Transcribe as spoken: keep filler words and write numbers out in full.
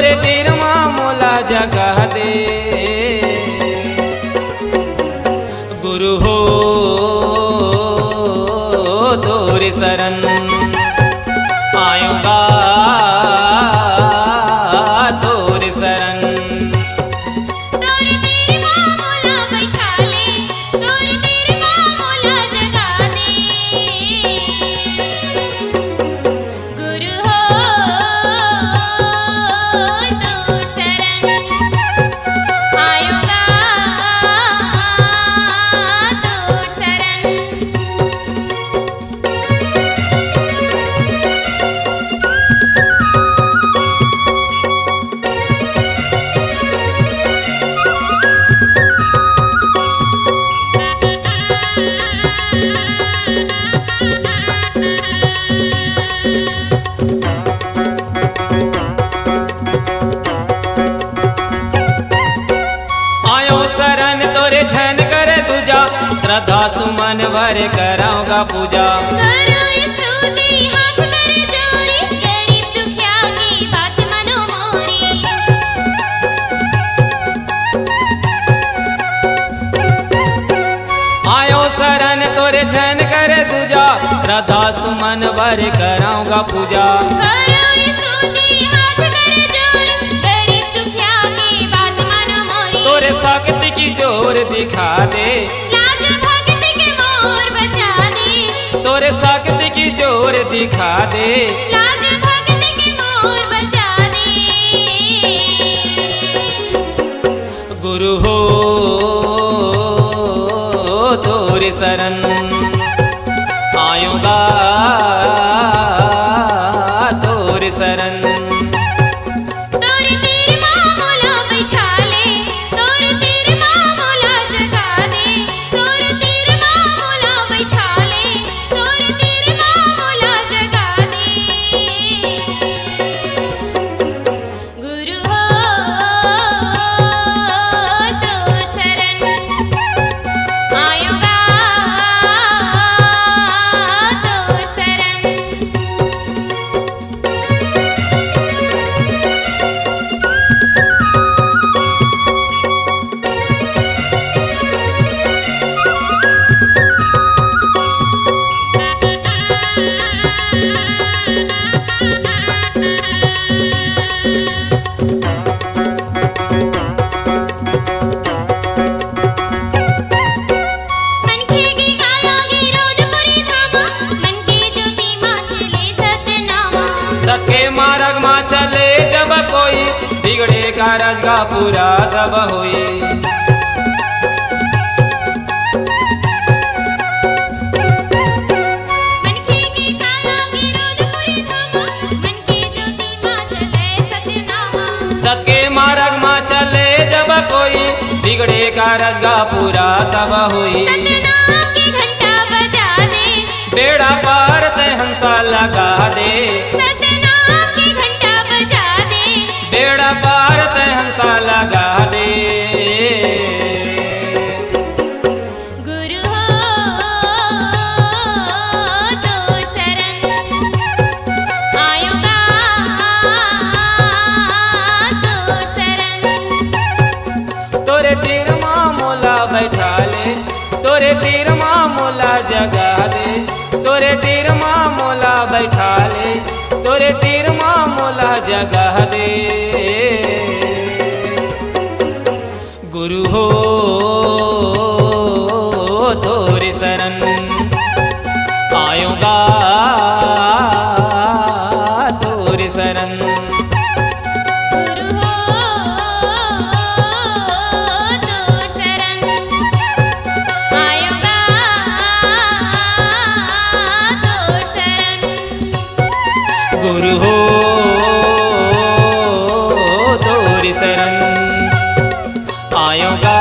तोरे तीर मा मोला जगा दे। गुरु हो तोरे शरण आयों गा, तोरे शरण। तोरे तीर मा मोला बैठा ले, तोरे तीर मा मोला जगा दे। गुरु हो तोर शरण आयों गा, तोर शरण। आयों शरण तोरे झन करे दूजा, श्रद्धा सुमन भरे करौं गा पूजा। करो स्तुति हाथ कर जोरी, गरीब दुखिया की बात मनो मोरी। आयों शरण तोरे झन करे दूजा, श्रद्धा सुमन भरे करौं गा पूजा। करो स्तुति हाथ कर जोरी, गरीब दुखिया की बात मनो मोरी। तोरे शक्ति की जोर दिखा दे। लाज भक्ति के मोर बचा दे। तोरे शक्ति की जोर दिखा दे। लाज भक्ति के मोर बचा दे। गुरु हो तोरे शरण आयों गा, तोरे शरण। तोरे तीर मा मोला बैठा ले, तोरे तीर मा मोला जगा दे। तोरे तीर मा मोला बैठा ले, तोरे तीर मा मोला जगा दे। गुरु हो तोर शरण आयों गा, तोर शरण। मनखे के काया गिरोधपुरी धामा, मन के ज्योति मा चले सतनामा। सत के मारग मा चले जब कोई, बिगड़े कारज गा पूरा सब होई। मनखे के काया गिरोधपुरी धामा, मन के ज्योति मा चले सतनामा। सत के मारग मा चले जब कोई, बिगड़े कारज गा पूरा सब होई। सतनाम के घंटा बजा दे। बेड़ा पार ते हंसा लगा दे। सतनाम के घंटा बजा दे। बेड़ा पार ते हंसा लगा दे। गुरु हो तोर शरण आयों गा, तोर शरण। तोरे तीर मा मोला बैठा ले, तोरे तीर मा मोला जगा दे। तोरे तीर मा मोला बैठा ले, तोरे तीर मा मोला जगा दे। गुरु हो तोरे शरण आयों गा, तोरे शरण। गुरु हो तोर शरण आयों गा, तोर शरण। गुरु हो तोर शरण आयों गा,